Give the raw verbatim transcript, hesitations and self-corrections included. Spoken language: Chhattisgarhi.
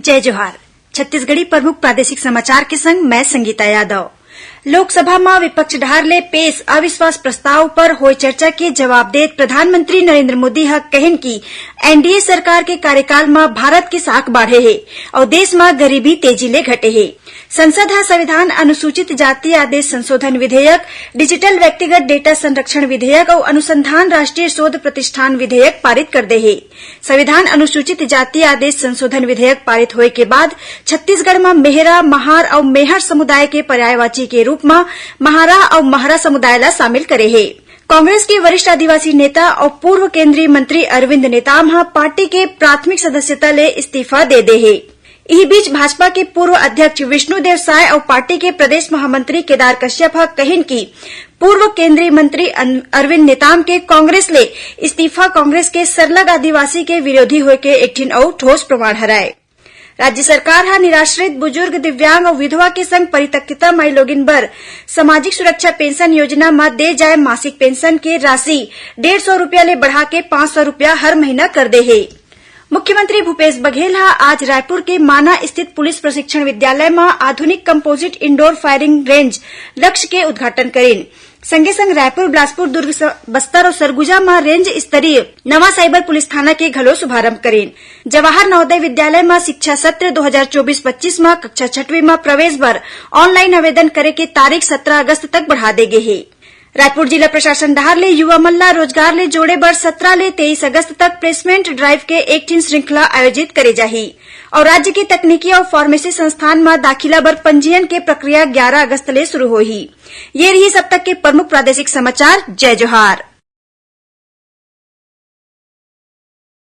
जय जोहार। छत्तीसगढ़ी प्रमुख प्रादेशिक समाचार के संग मैं संगीता यादव। लोकसभा म विपक्ष डहार ले पेश अविश्वास प्रस्ताव पर होय चर्चा के जवाब देत प्रधानमंत्री नरेंद्र मोदी ह कहिन कि एनडीए सरकार के कार्यकाल म भारत के साख बाढ़े हे अउ देश म गरीबी तेजी ले घटे हे। संसद ह संविधान अनुसूचित जाति आदेश संशोधन विधेयक, डिजिटल व्यक्तिगत डेटा संरक्षण विधेयक अउ अनुसंधान राष्ट्रीय शोध प्रतिष्ठान विधेयक पारित कर दे हे। संविधान अनुसूचित जाति आदेश संशोधन विधेयक पारित होए के बाद छत्तीसगढ़ म मेहरा, महार अउ मेहर समुदाय के पर्यायवाची के रूप म महारा अउ महरा समुदाय ला शामिल करे हे। कांग्रेस के वरिष्ठ आदिवासी नेता अउ पूर्व केंद्रीय मंत्री अरविंद नेताम ह पार्टी के प्राथमिक सदस्यता ले इस्तीफा दे दे हे। इही बीच भाजपा के पूर्व अध्यक्ष विष्णुदेव साय अउ पार्टी के प्रदेश महामंत्री केदार कश्यप ह कहिन कि पूर्व केंद्रीय मंत्री अन-, अरविंद नेताम के कांग्रेस ले इस्तीफा कांग्रेस के सरलग आदिवासी के विरोधी होए के एक ठिन अउ ठोस प्रमाण हरय। राज्य सरकार ह निराश्रित, बुजुर्ग, दिव्यांग अउ विधवा के संग परित्यक्तता माईलोगिन बर सामाजिक सुरक्षा पेंशन योजना म दे जाए मासिक पेंशन के राशि डेढ़ सौ रुपया ले बढ़ा के पाँच सौ रुपया हर महीना कर दे हे। मुख्यमंत्री भूपेश बघेल ह आज रायपुर के माना स्थित पुलिस प्रशिक्षण विद्यालय म आधुनिक कंपोजिट इंडोर फायरिंग रेंज लक्ष्य के उद्घाटन करिन। संगे संग रायपुर, बिलासपुर, दुर्ग, स-, बस्तर अउ सरगुजा म रेंज स्तरीय नवा साइबर पुलिस थाना के घलो शुभारंभ करिन। जवाहर नवोदय विद्यालय म शिक्षा सत्र दो हज़ार चौबीस पच्चीस म कक्षा छठवीं म प्रवेश बर ऑनलाइन आवेदन करे के तारीख सत्रह अगस्त तक बढ़ा दे गे हे। रायपुर जिला प्रशासन डहार ले युवा मन ला रोजगार ले जोड़े बर सत्रह ले तेईस अगस्त तक प्लेसमेंट ड्राइव के एक ठिन श्रृंखला आयोजित करे जाही अउ राज्य के तकनीकी अउ फार्मेसी संस्थान म दाखिला बर पंजीयन के प्रक्रिया ग्यारह अगस्त ले शुरू होही। ये रहिस अब तक के प्रमुख प्रादेशिक समाचार। जय जोहार।